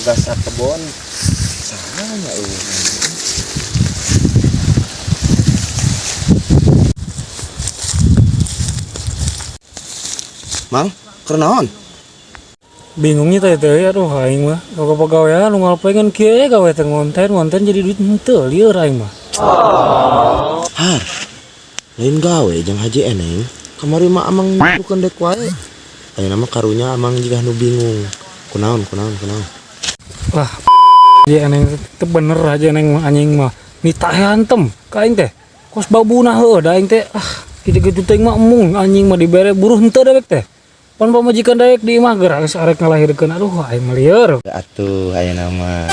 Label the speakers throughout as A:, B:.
A: Ngagasak kebon. Sahanya eueuh. Mang, keur naon?
B: Bingungnya teh teh, aduh, aing mah kalau pegawaian nu ngalpengen kieu gawe teh ngonten ngonten jadi duit henteu, lieur aing mah.
A: Har. Lain gawe jeung Haji Eneng. Kamari mah amang bukan dek wae. Ayeuna mah karunya amang jiga nu bingung. Kunaon, kunaon, kunaon?
B: Lah, Haji Eneng teh bener, Haji Eneng mah anjing mah nitah hantem ka aing teh kos babuna heueuh da aing teh, ah, kitu-kitu teh mah embung anjing mah dibere buruh henteu dewek teh pan pamajikan daek di imah geura geus arek ngalahirkeun, aduh, aing mah lieur.
A: Atuh ayeuna mah.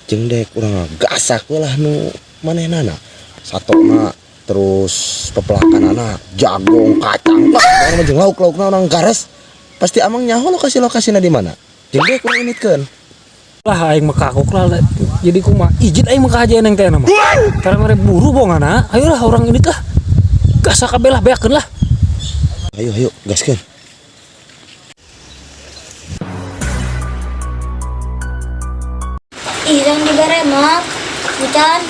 A: Jeung dek urang gasak we lah nu manehnana. Satona terus pepelakanana jagung, kacang, lah urang mah jeung lauk-laukna urang gares. Pasti amang nyaho lokasi-lokasina di mana. Jeung dek urang initkeun.
B: Lah, aing mah kagok lah, jadi kumaha izin aing mah ka Haji Eneng teh mah karena mere buru bongana. Ayolah urang ini lah, gasak kabeh lah, beakeun lah.
A: Ayo, ayo, gaskeun.
C: Ih, jangan dibere, Mak. Bucan.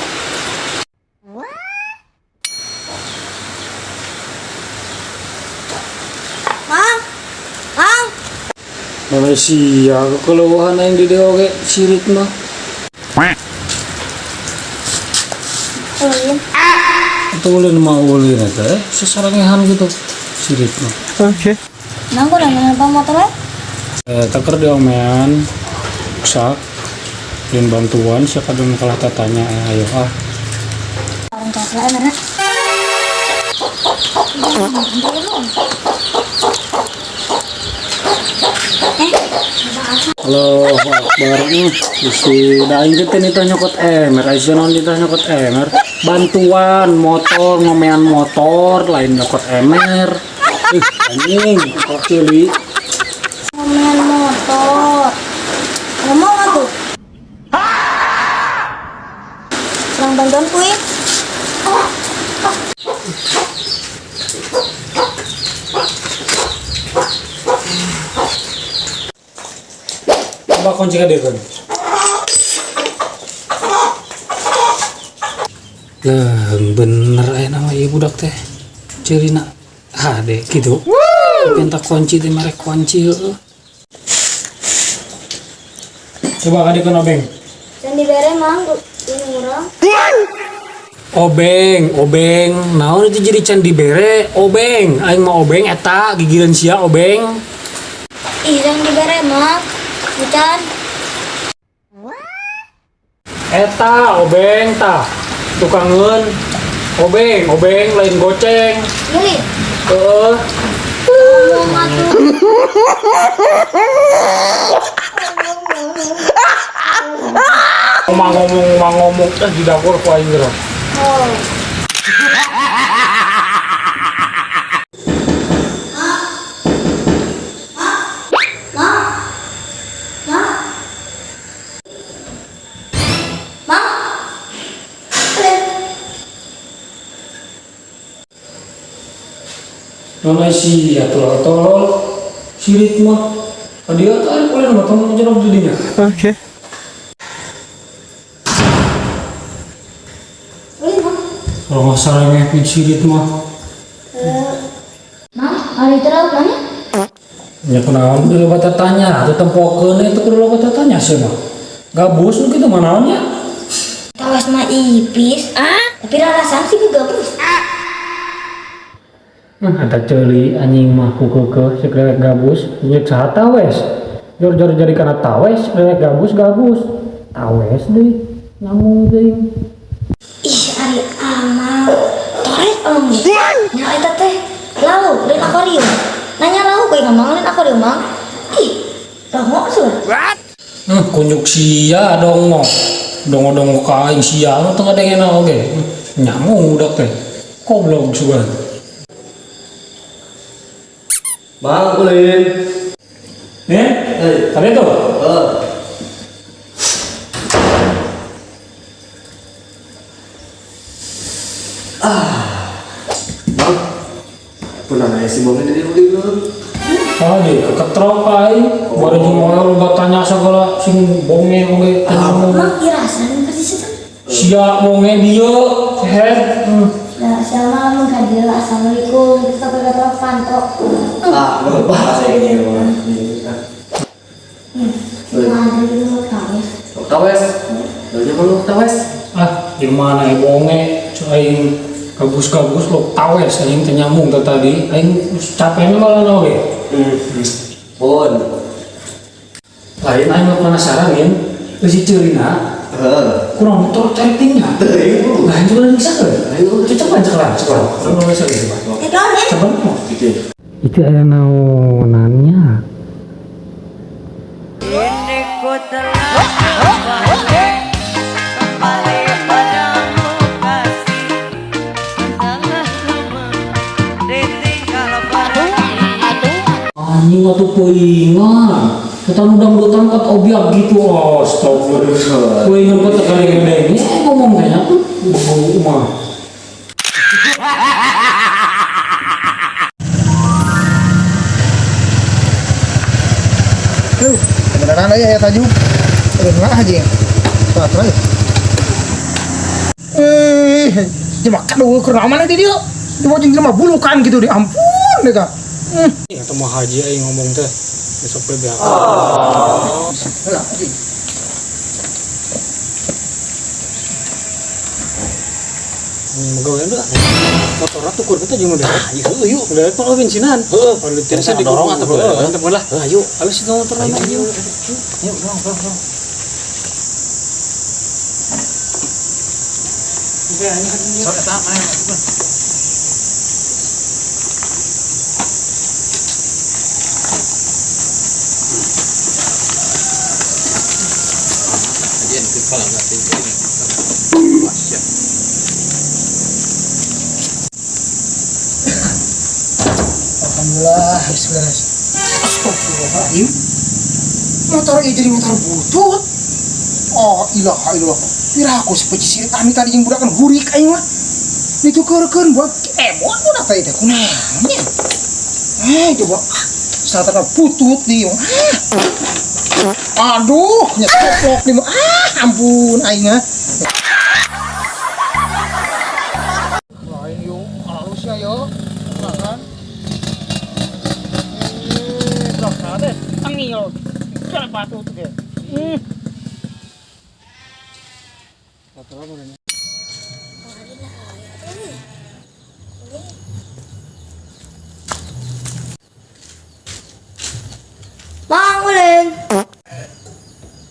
C: Mang. Mang.
B: Malaysia kekeluhan aing di dieu oge sirit mah.
C: Ulin.
B: Itu ulin mah ulin eta sesarangehan gitu sirit mah.
A: Oke.
C: Nang gua nang apa motornya?
B: Teker diomean sak dan bantuan siapa dong kalah tatanya, ayo ah.
C: Orang coklat mana?
B: Halo, Akbar nih, si daing teh nitah nyokot emer, aisyah naon nitah nyokot emer, bantuan motor, ngomean motor, lain nyokot emer. Ih, anjing, kok ceuli.
C: Ngomean motor. Ngomong atuh. Kurang bantuan kuy.
B: Coba kunci ka dieu kan. Lah, bener aya nama ieu budak teh. Ceulina hade kitu. Minta kunci teh merek kunci heueuh. Coba ka dieu obeng.
C: Dan dibere, Mang, ini urang.
B: Obeng, obeng. Naon itu jadi can dibere, obeng. Aing mah obeng eta gigireun sia obeng.
C: Ih, jangan dibere, Mang. Bucan.
B: Eta obeng tah. Tukangeun. Obeng, obeng lain goceng.
C: Beli.
B: Heeh.
C: Ngomong atuh.
B: Ngomong ngomong ngomong eh di dapur ku aing geura.
C: Oh. Mang. Mang. Mang. Ulin.
B: Nona sia tolol tolol sirit mah. Dia teh ulin mah tong jerok di dinya.
A: Oke.
C: Ulin, Mang.
B: Kalau nggak salah ngepin sirit mah.
C: Mang, hari itu lauk mana?
B: Ya kunaon kudu loba tanya atuh tempokeun itu kudu loba tanya sih mah. Gabus nu kitu mah naonnya?
C: Tawas mah ipis. Ah? Tapi rarasaan sih gue gabus.
B: Ada ceuli anjing mah ku keukeuh ceuk dewek gabus, jeung saha tawes. Jor-jor jadi kana tawes, dewek gabus gabus. Tawes deui, nyambung teuing.
C: Ih, ari amang. Toret om. Nya eta teh lauk lain akuarium. Nanya lauk we ngomong lain akuarium, Mang. Ih, dongo sudah.
B: Kunyuk sia dongo. Dongo-dongo ka aing sia nu teu ngadengena oge. Nyambung budak teh. Goblok sugan.
D: Bang, ulin.
B: Eh? Tadi tuh?
D: Eh. Ah. Bang, pernah nanya si Bang ini dari ulin belum?
B: Ah, di keketrok aing. Bari jeung moal loba tanya segala sing bonge oge.
C: Mang irasan ke situ.
B: Sia bonge dieu, sehat.
C: Nah, siapa mun ka dieu, assalamualaikum. Kita keketrok panto.
D: Ah, lupa saya ini mah.
C: Mana dulu kawes.
D: Tawes. Lo jangan lu tawes.
B: Ah, gimana ya bonge, aing gabus-gabus lo tawes aing teh nyambung teh tadi. Aing capeknya malah oge.
D: Pun.
B: Lain aing mah penasaran yin, si ceulina
D: Heeh.
B: kurang motor caritingnya.
D: Teuing.
B: Lah itu kan bisa kan?
D: Ayo.
B: Coba ceklan, ceklan. Coba bisa gitu.
C: Eh, kawan, eh.
B: Coba. Itu ada naonannya.
E: Ini ku telah kembali, kembali padamu kasih. Telah lama ditinggal pergi.
B: Anjing atuh peuingan. Kita udang-udang kat obiak gitu. Oh, astagfirullah. Peuingan kok tekali gede. Ini ngomong kayaknya tuh bau mah.
F: Duh, beneran aja ya tajuk. Aduh, nggak aja. Wah, terus. Eh, jelema kaduh keur mana di dia? Di bawah jelema bulukan gitu di ampun deh kak.
B: Atau mau haji aing ngomong teh. Besok we beak.
F: Heula, haji.
B: Mau gawe udah. Motor tuh kur kita jeung udah. Ah, iya yuk. Udah kalau bensinan. Heeh, kalau tiasa
D: dorong atau
B: heeh, teu lah.
D: Heuh, ayo.
B: Halus itu motor lama
D: Ayo,
B: yuk.
D: Yuk, dorong, dorong, dorong. Sok eta mana atuh.
F: Alhamdulillah, bismillah. Astagfirullahaladzim. Motor ini jadi motor butut. Oh, ilaha illallah. Pira aku sepeci sirit ami tadi yang budak kan hurik aing mah. Ditukeurkeun buat emot budak tadi teh kunaon nya. Coba satana butut di. Ah. Aduh, nya koplok di. Ah, ampun aing ah. Lain yuk, halus ya yo. Makan. Tengil, batu tuh ge.
C: Mang ulin.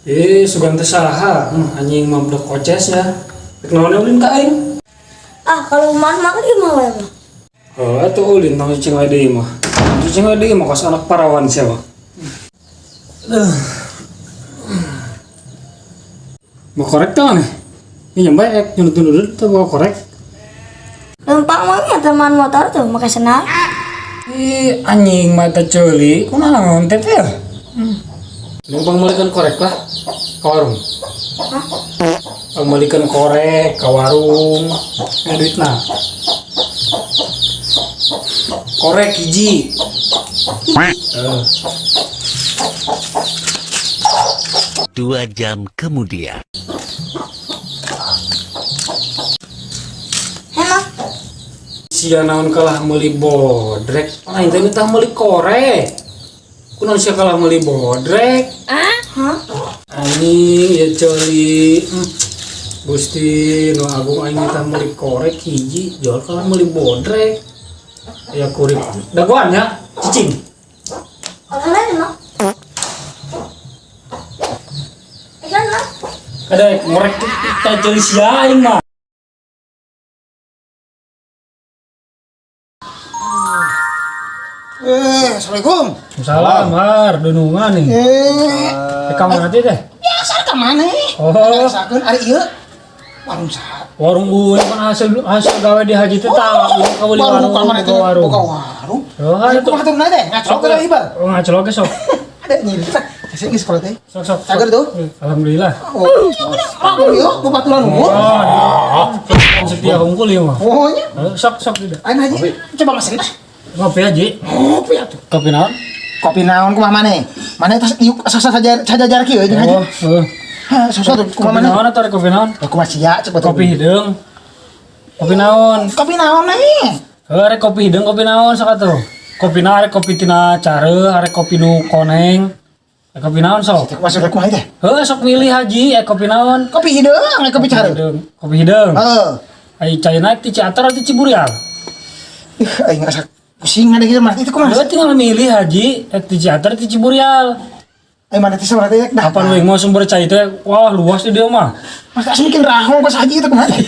B: Eh, sugan teh saha? Anjing mah budak koces ya. Rek naon ulin ka aing?
C: Ah, kalau man makan gimana ya, Bang?
B: Oh, atuh ulin tong cicing wae deui mah. Cicing wae deui mah kos anak parawan siapa. Mau korek tau nih? Ini nyampe ek nyundut-nyundut tuh bawa korek.
C: Lempang mangnya teman motor tuh pakai senal.
B: Ih, anjing mata ceuli, kunaon teh teh? Numpang meulikeun korek lah ke warung.
C: Hah?
B: Meulikeun korek ke warung. Nah, duitna. Korek hiji.
G: 2 jam kemudian.
C: Emang
B: Sia naon kalah meuli bodrek. Lain teh tah meuli korek. Kunaon sia kalah meuli bodrek?
C: Hah?
B: Anjing ya ceuli. Gusti nu agung aing tah meuli korek hiji, jual kalah meuli bodrek. Ya kurik. Dagoan nya, cicing.
C: Oleh emang. Ikan lah.
B: Ada ngorek teh ceuli sia aing mah.
F: Assalamualaikum.
B: Salam, Har, dunungan nih. Ke kamar aja deh.
F: Biasa ka mana?
B: Oh.
F: Biasakeun ari ieu. Warung saha?
B: Warung gue kan hasil hasil gawe di haji teh tahu ka beli
F: Warung
B: warung
F: ka mana
B: buka
F: teh?
B: warung.
F: Buka warung.
B: Oh,
F: Ari
B: itu.
F: kumaha turun teh? Ngacolok teh ibar.
B: Oh, ngacolok ge sok.
F: Ada nyil. Saya geus sekolah teh.
B: Sok sok.
F: Cager tuh.
B: Alhamdulillah.
F: Oh, oh, ieu babaturan unggul.
B: Oh, setia unggul ieu mah.
F: Oh nya.
B: Sok sok tidak.
F: Aing haji coba mesin teh.
B: Ngopi aja.
F: Ngopi atuh.
B: Kopi naon?
F: Kopi naon kumaha maneh? Maneh tos iuk sajajar kieu jeung haji.
B: Oh, heeh.
F: Hah, sosok kumaha
B: Kopi
F: maneh?
B: naon atuh rek kopi naon?
F: Kumaha sia cek batur.
B: Kopi hideung. Kopi naon?
F: Kopi naon nih?
B: Heuh, rek kopi hideung kopi naon sok atuh. Kopi na arek kopi tina careuh, arek kopi nu koneng. Rek kopi naon sok?
F: Cek masuk kumaha teh?
B: Heuh, sok milih haji, kopi naon?
F: Kopi hideung, kopi careuh.
B: Hideung. Kopi hideung.
F: Heeh.
B: Ai caina ti Ciater atau ti Ciburial?
F: Ih, aing asa pusing ada gitu mah. Itu kumaha?
B: Heuh, tinggal milih haji, ti Ciater ti Ciburial.
F: Aing mana teh sabar teh dah.
B: Kapan we mau sumber cai teh? Wah, luas di dia mah.
F: Mas asa mikir rahong pas haji itu kumaha teh?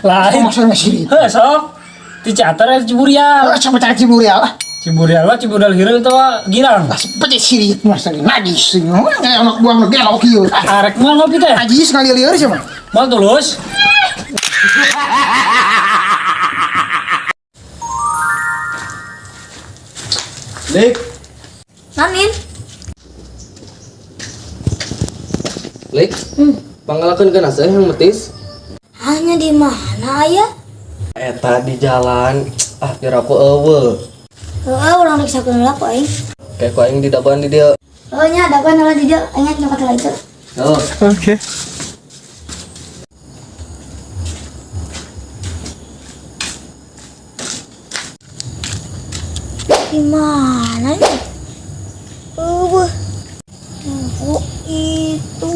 B: Lain.
F: Maksudnya sirit.
B: Heuh, sok. Ti Ciater ti Ciburial.
F: Ah, coba cari Ciburial lah.
B: Ciburial mah Ciburial hireul teh Girang.
F: Ah, pece sirit mas tadi najis. Kayak anak buah nu gelok ieu. Ah,
B: Arek mah ngopi teh.
F: najis ngalieur sih mah.
B: Moal tulus.
H: Lik,
C: Nanin?
H: Lik, pangalakeun kana seuh yang metis.
C: Hanya di mana ayah?
H: Eta di jalan, ah kira aku eueuh.
C: Heeh, urang rek sakeun heula ku aing.
H: Kayak ku aing didagoan di dieu.
C: Heeh nya dagoan heula di dieu, aing nyokot heula itu.
H: Oh,
D: Oke.
C: Di mana nih? Eueuh. Oh, itu.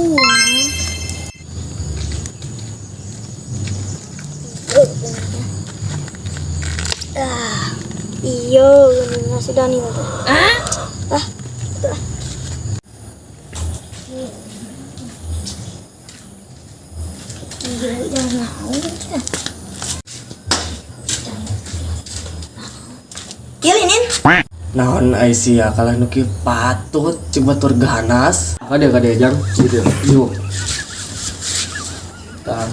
C: Ah, iya, ini si Daniel tuh. Ah? Ah, itu ah. Iya, jangan mau. Iya, ini.
H: Naon ai sia kalah nu kieu patut jeung batur ganas. Kade kade jang gitu. Yuk. Tah.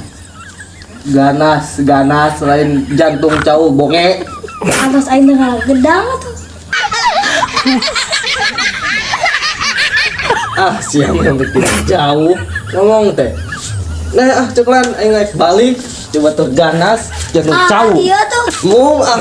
H: Ganas, ganas lain jantung cau bonge.
C: Atas aing teh gedang atuh.
H: Ah, sia mah bikin jauh ngomong teh. Nah, ah ceklan aing naik balik coba tur ganas jantung
C: Ah,
H: cau.
C: iya tuh.
H: Mung ah.